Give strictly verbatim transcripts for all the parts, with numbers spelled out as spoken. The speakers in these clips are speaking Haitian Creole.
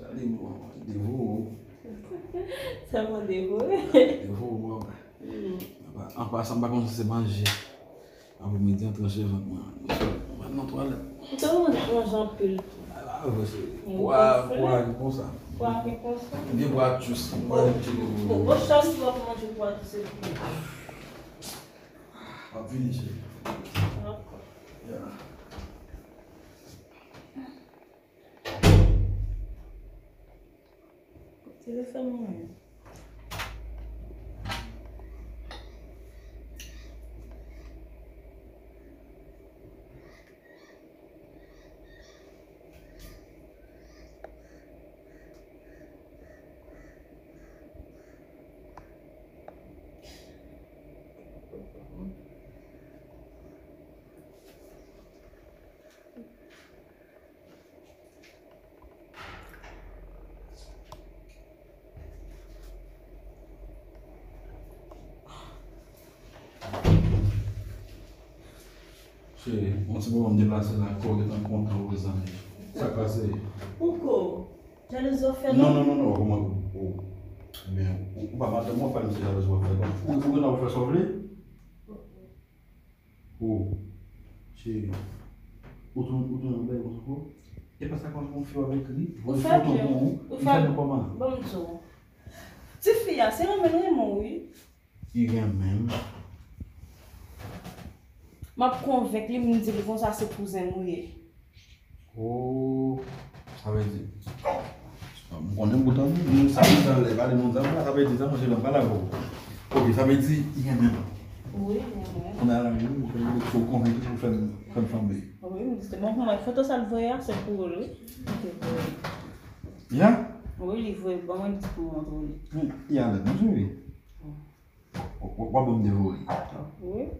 Gade, mwen, devore w. Sèlman devore. Devore w, mwen. An pasan, m pa konn si se manje. Apremidi an tranche vant mwen. Mwen nan twalèt. Ou te manje anpil tou. Ala vre, cheri. Pwa, pwa ki konsa. Pwa ki konsa. Gen pwa dous. Pwa dous. Bon, bon, chans pou w ap manje pwa dous epi. M ap vini, cheri. Dakò. Ya. Telefòn mwen. Cheri, yon ti moman m deplase la, kò w gentan kontan w zanmi. Sa k pase? Pouko? Jalouzi w ap fè non, non? Non, non, non, non, kòman ou, ou, men, ou, ou pa madanm mwen, w ap pale m se jalouzi w ap fè non. Ou, ou gentan w ap fè sa w vle? Oh, cheri. Ou tou, ou tou nan bagay konsa ankò? E pa sa konsa yon fi w ap ekri? Ou fè foto pou ou, ou fè nou kòman? Ban m di w. Ti fi a, se renmen l renmen w, wi. Li renmen m. M ap konvenk li, m di l konsa se kouzen m ou ye. Oh, sa vle di. M konnen m kontan nou, nou sa nou sa lè pale moun sa, sa vle di sa, monchè, m pale avè w. Ok, sa vle di, li renmen m. Wi, li renmen m. Kounye a la, wi, ou fè, ou konvenki pou fè m, fè m flanbe. Wi, m di, se bon pou mwen. Foto sa l voye a, se pou ou l, wi. Li te voye. Ya? Wi, li voye ban mwen, li di pou m montre w li. Wi, li alèz, non, cheri? Wi. W, w, w ap ban m devore. Wi.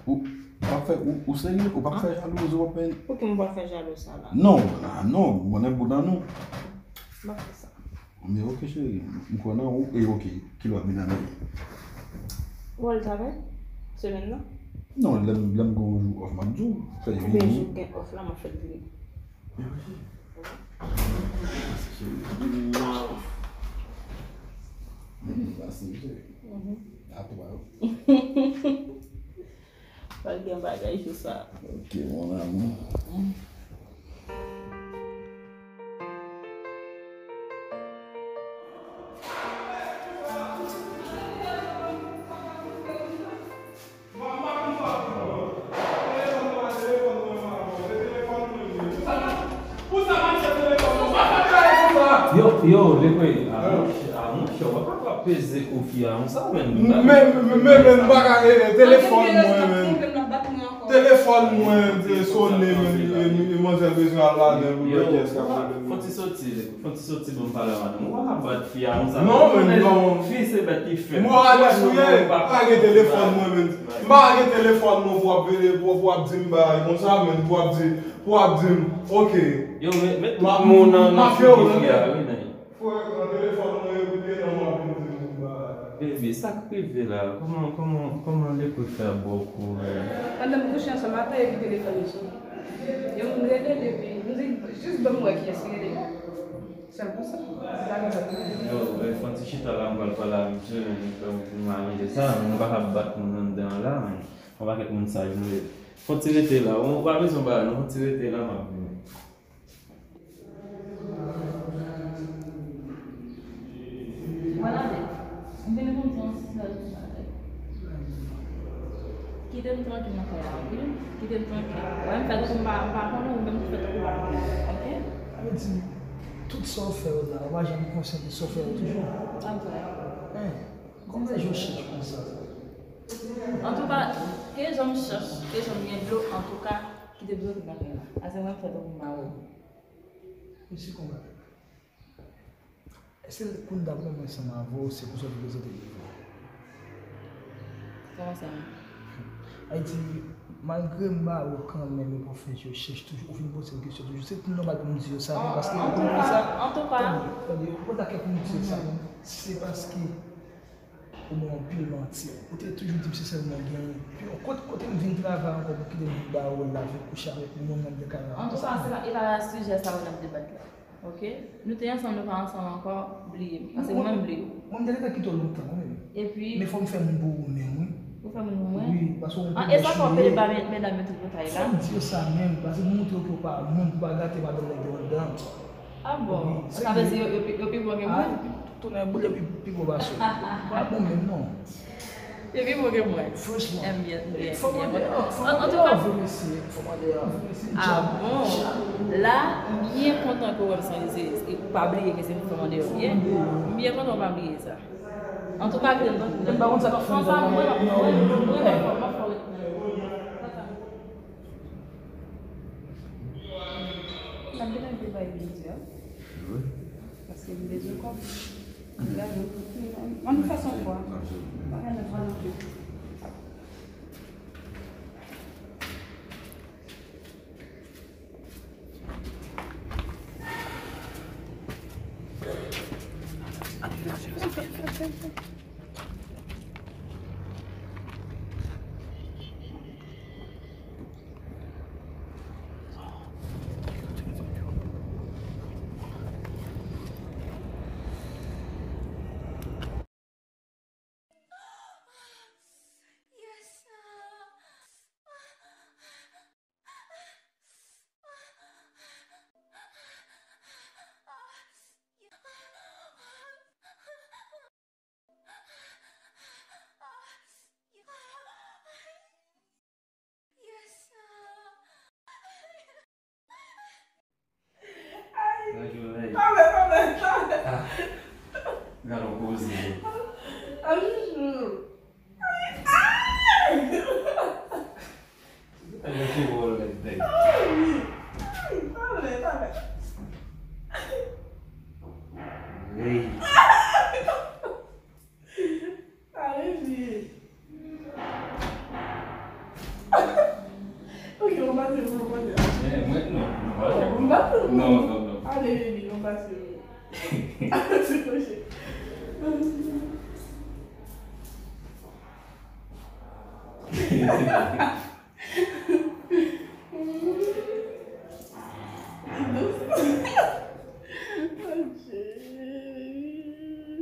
Ou, w ap fè, ou, ou serye? Ou p ap fè jalouzi, w ap fè. Poukisa m pral fè jalouzi sa la? Non, ah, non, m konnen bouda nou. M ap fè sa. Men ok, cheri, m kwè nan ou, e ok, kilè w ap vin avè li? Ou al travay? Semèn nan? Non, lè m, lè m gen yon jou off, m ap di w. Fè vini. Ebyen, jou gen off la, m ap fè l vini. Pral gen bagay jou sa. Ok, mon amour. Yo, yo, Lekwè, a monchè, a monchè, w pa kapab peze kou fi a konsa, menn. Men, men, men, men, m pa ka, eh, telefòn mwen, menn. Telefòn mwen te sonnen, menn, e, e, e manzè bezwen al ladan pou l wè kiyès k ap rele m. Fò ti soti, Lekwè. Fò ti soti ban m pale a madanm. Ou pa ka bat fi a konsa. Non, men non. Fi se bèt li fèt. Moralis ou ye? Pa gen telefòn mwen, men. M pa gen telefòn mwen pou w ap vele, pou, pou w ap di m bagay konsa, men, pou w ap di, pou w ap di m, ok. Yo, met, met tout mo nan, nan figi fi a, wi, men. Frè, nan telefòn mwen, yo koute nan m ap vin di m bagay. Baby, sa k rive la? Kòman, kòman, kòman Lekwè fè ba w kou, men? Pandan m kouche ansanm, apre epi telefòn li sone. Yon moun rele depi, m di, jis ban m wè kiyès ki rele. Sèl konsa. Yo, eh, fò n ti chita la, m pral pale a misye, men, pou m aranje sa, men nou pa ka bat moun anndan an la, men yon pakèt moun saj nou ye. Fò n ti rete la, ou pa bezwen bay, non, fò n ti rete la, m ap vini. Vwala, men, m vini pou m di yon sèl bagay. Kite m trankil nan kay la, oke? Kite m trankil. Wè, m fè tankou m pa, m pa konnen, ou menm tou fè tankou w pa konnen, oke? Sa vle di, tout sa w fè yo la, ou pa janm konsyan de sa w fè yo toujou. Antouka. Hein, kòman yo chèch konsa? Antouka, ke jan m chèch, ke jan m gen dlo, antouka, kite m trankil nan kay la. Ase mwen m fè tankou m pa wè w. Mesye konbatan. Èske kounye a pou mwen ansanm avè w, se konsa w te prezante devan? Kòman sa? Ayiti, malgre m ba ou kanmenm, yo pa fè yo chèch toujou, ou fin poze m kesyon toujou. Se tou nòmal pou m di yo sa, men paske ou konn sa. Antouka, antouka. Tande, tande, ou konn sa kèk moun di yo sa, men se paske ou ban anpil manti. Ou te toujou di m se sèlman w genyen. Pi, kote, kote m vin travay ankò pou kite m ba ou la, vin kouche avèk moun nan de kay la. Antouka, se pa, e pa sijè sa yo n ap debat la. Ok? Nou te ansanm, nou pa ansanm ankò, bliye m. Paske mwen, m bliye w. Mwen, m te gentan kite w lontan, wi. Epi? Men fò m fè moun pou ou menm, wi. Ou fè moun pou mwen? Wi, paske ou yon pi bèl cheri. Ah, e sa fò w pede ba medam yo tout botay la? Fò m di yo sa menm, paske m montre yo ke w pa moun pou pa gate madanm nèg yo anndan. Ah bon? Wi, sa vle di yo, yo pi, yo pi bon ke mwen? Ah, tonè boule pi, pi bon pase w. Pa bon menm, non. Epi mwen gen mwen. Franchman. M byen, m byen, fò m byen. An, an tou ka, fò mande a, fò mande a. Ah bon? La, m byen kontan ke w wè m san rizez. E ou pa bliye ke se fò mande a, byen. M byen kontan w pa bliye sa. An tou ka, m pa konn sa k ap fè m. Mwen, mwen, mwen, mwen, mwen, mwen, mwen, mwen, N ap vin ak de bagay jodi a. Paske m bezwen kòb. Gade, ann fè s on fwa. Bagay la pral anpil. Bonjou, Ley. Talè, talè, talè. Ah. Gade yon koze. Ah, Joujou. Ay, ay. Talè, talè, talè. Ley. Talè, Ley. Ok, nou pase pou nou pase. Eh, mwen, non, non, pa janm. Nou pase pou nou. Non, non, non. Ale, baby, nou pase pou nou. Se kouche.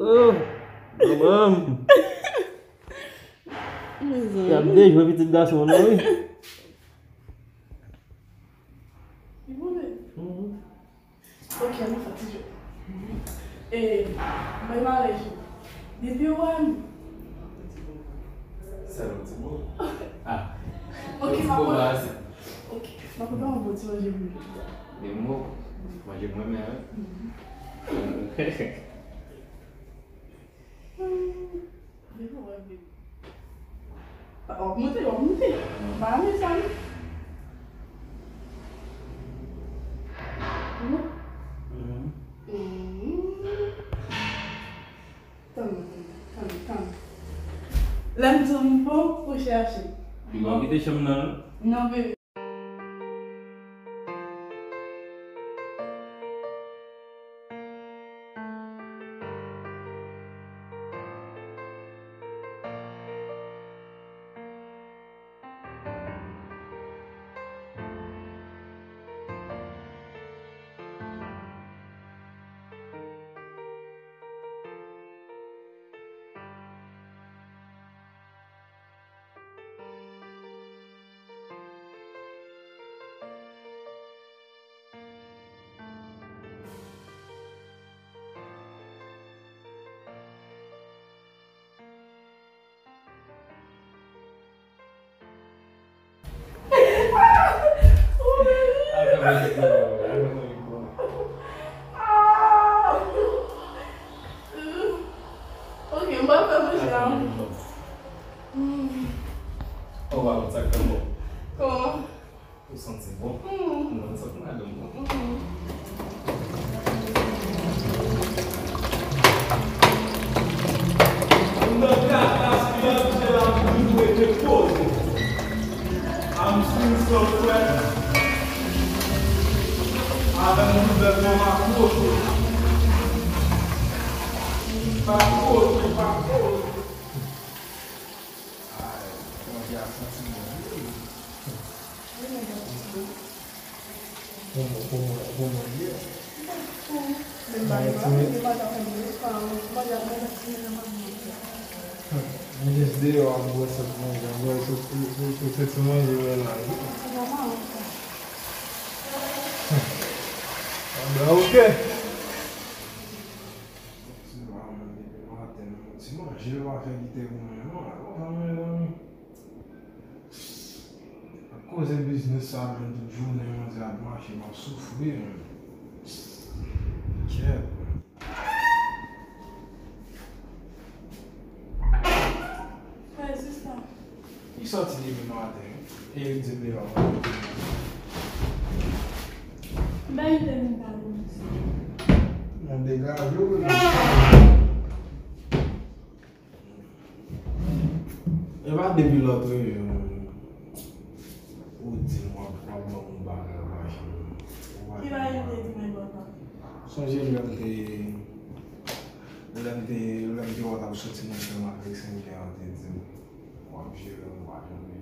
Oh, manman. Y ap dejwe pitit gason an, non, wi. Li boule. Mhm. Ok, nou fè ti jwe. E, bay malèj. Depi w wè m. Sèl yon ti mo. Ah. Ok, pa konn. Ok, pa konn yon bon ti manje pou nou. De mo. Manje mwen menm, hein? Mhm. Depi w wè m. W ap moute, w ap moute. Pa ale sa, non. Non. Mhm. Tann, tann, tann. Lè m di w m bon, ou chèche. Li pa kite chanm nan, non? Non, bebe. Ok, m pa fè manje a. Oh, wow, sa k fè bon. Kòman? Ou santi bon? Mm. Mwen santi madanm bon. Mm. M nan kaka, si la, se la m toujou rete poze. I'm still so fresh. Avèk m toujou bèl kòm akwoche. Pa kote, pa kote. Ay, manje a santi bon wi. Wi, manje a santi bon. Pou mwen, pou mwen, pou mwen, li ye. Men m pa gen manje, m pa ka fè manje, pa manje ap manje ak ti nèg nan manje. M jis deyò ap bwè sòs manje, ap bwè sòs, sòs, sòs, sòs manje wè la. Anben, oke. Ti manje, depi maten, ti manje, pa fè kite goumen, non, pa fè manje, zanmi. Ap koze biznis sa menm tout jounen, manje ap mache, m ap soufri menm. Kèt. Frè Zista. Li sòti depi maten, e li di m li pa konn. M pa gen tèm pou m pale w. Mwen degaje w. E pa depi lòt jou ou di m w ap, w ap ban m yon bagay, machin. Ki bagay ou te di m enpòtan? Sonje lè m te, lè m te, lè m te wè w t ap soti nan fèm avèk Sengè an, te di m w ap jere m, w ap jere m.